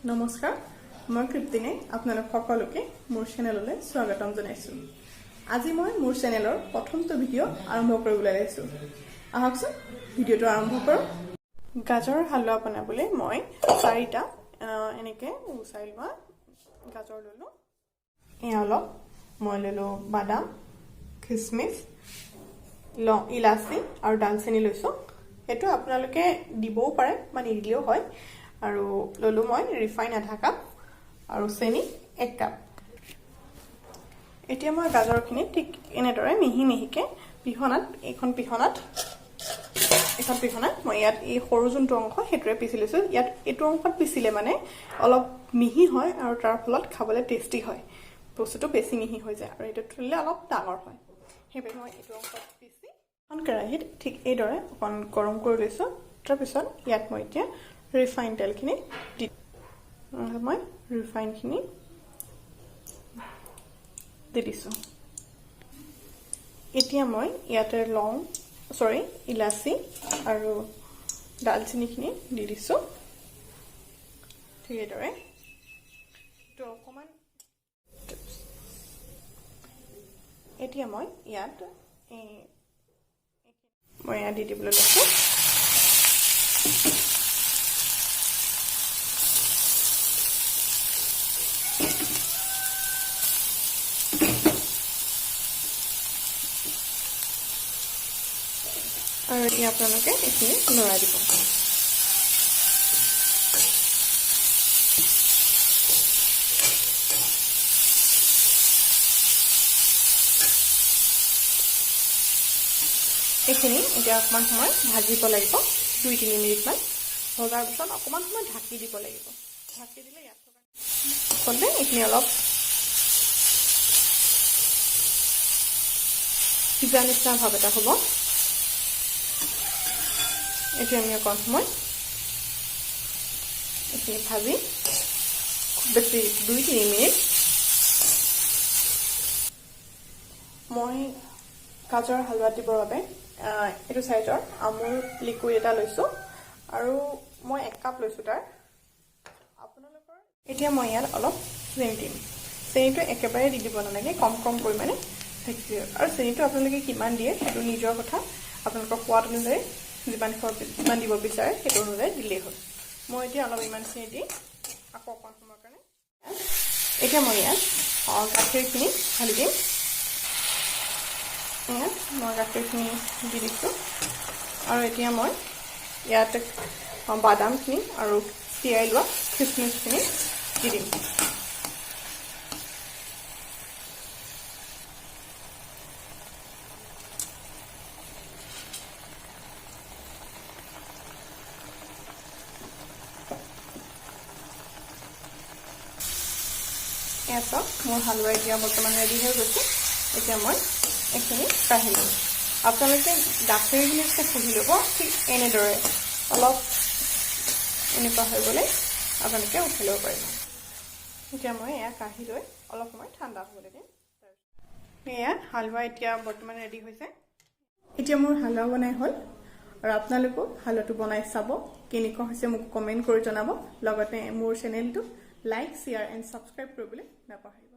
নমস্কাৰ, মই কৃপ্তিনে আপোনালোক সকলোকে মোৰ চেনেললৈ স্বাগতম জনাইছোঁ। আজি মই মোৰ চেনেলৰ প্ৰথমটো ভিডিঅ' আৰম্ভ কৰিবলৈ লৈছোঁ। আহকচোন ভিডিঅ'টো আৰম্ভ কৰোঁ। গাজৰ হালোৱা বনাবলৈ মই চাৰিটা এনেকৈ গুচাই লোৱা গাজৰ ল'লোঁ। এয়া অলপ মই ল'লোঁ বাদাম, খিচমিচ, লং, ইলাচি আৰু ডালচেনি লৈছোঁ। সেইটো আপোনালোকে দিবও পাৰে বা নিদিলেও হয়। আৰু ল'লোঁ মই ৰিফাইন আধা কাপ আৰু চেনি 1 কাপ। এতিয়া মই গাজৰখিনি ঠিক এনেদৰে মিহি মিহিকৈ পিহনাত, এইখন পিহনাত মই ইয়াত এই সৰু যোনটো অংশ সেইটোৰে পিচি লৈছোঁ। ইয়াত এইটো অংশত পিচিলে মানে অলপ মিহি হয় আৰু তাৰ ফলত খাবলৈ টেষ্টি হয়, বস্তুটো বেছি মিহি হৈ যায়। আৰু এইটো থুলিলে অলপ ডাঙৰ হয়, সেইবাবে মই এইটো অংশত পিচি এখন কেৰাহীত ঠিক এইদৰে অকণ গৰম কৰি লৈছোঁ। তাৰপিছত ইয়াত মই এতিয়া ৰিফাইন তেলখিনি দি মই ৰিফাইনখিনি দি দিছোঁ। এতিয়া মই ইয়াতে ইলাচি আৰু ডালচেনিখিনি দি দিছোঁ ঠিক এইদৰে। তো অকণমান এতিয়া মই ইয়াত দি দিবলৈ লৈছোঁ। আৰু এতিয়া আপোনালোকে এইখিনি লৰাই দিব। এইখিনি এতিয়া অকণমান সময় ভাজিব লাগিব, 2-3 মিনিটমান ভজাৰ পিছত অকণমান সময় ঢাকি দিব লাগিব। ঢাকি দিলে ইয়াত থকা এইখিনি অলপ সিজা নিচিনা ভাৱ এটা হ'ব। এতিয়া আমি অকণ সময় এইখিনি ভাজি খুব বেছি 2-3 মিনিট। মই গাজৰ হালোৱা দিবৰ বাবে এইটো চাইজৰ আমুল লিকুইড এটা লৈছোঁ আৰু মই 1 কাপ লৈছোঁ তাৰ। আপোনালোকৰ এতিয়া মই ইয়াত অলপ চেনি দিম। চেনিটো একেবাৰে দি দিব নালাগে, কম কম পৰিমাণে থাকিব। আৰু চেনিটো আপোনালোকে কিমান দিয়ে সেইটো নিজৰ কথা, আপোনালোকৰ সোৱাদ অনুযায়ী যিমান দিব বিচাৰে সেইটো অনুযায়ী দিলেই হ'ল। মই এতিয়া অলপ ইমান চেনি দি আকৌ অকণ সময়ৰ কাৰণে এতিয়া মই ইয়াত গাখীৰখিনি ঢালি দিম। ইয়াত মই গাখীৰখিনি দি দিছোঁ। আৰু এতিয়া মই ইয়াত বাদামখিনি আৰু তিয়াই লোৱা খিচমিচখিনি দি দিম। এয়া চাওক, মোৰ হালোৱা এতিয়া বৰ্তমান ৰেডি হৈ গৈছে। এতিয়া মই এইখিনি কাঢ়ি ল'ম। আপোনালোকে গাখীৰখিনি যেতিয়া শুহি ল'ব ঠিক এনেদৰে অলপ এনেকুৱা হৈ গ'লে আপোনালোকে উঠাই ল'ব পাৰিব। এতিয়া মই এয়া কাঢ়ি লৈ অলপ সময় ঠাণ্ডা হ'বলৈ দিম। এয়া হালোৱা এতিয়া বৰ্তমান ৰেডি হৈছে। এতিয়া মোৰ হালোৱা বনাই হ'ল আৰু আপোনালোকেও হালোৱাটো বনাই চাব কেনেকুৱা হৈছে মোক কমেণ্ট কৰি জনাব। লগতে মোৰ চেনেলটো লাইক, শ্বেয়াৰ এণ্ড ছাবস্ক্ৰাইব কৰিবলৈ নাপাহৰিব।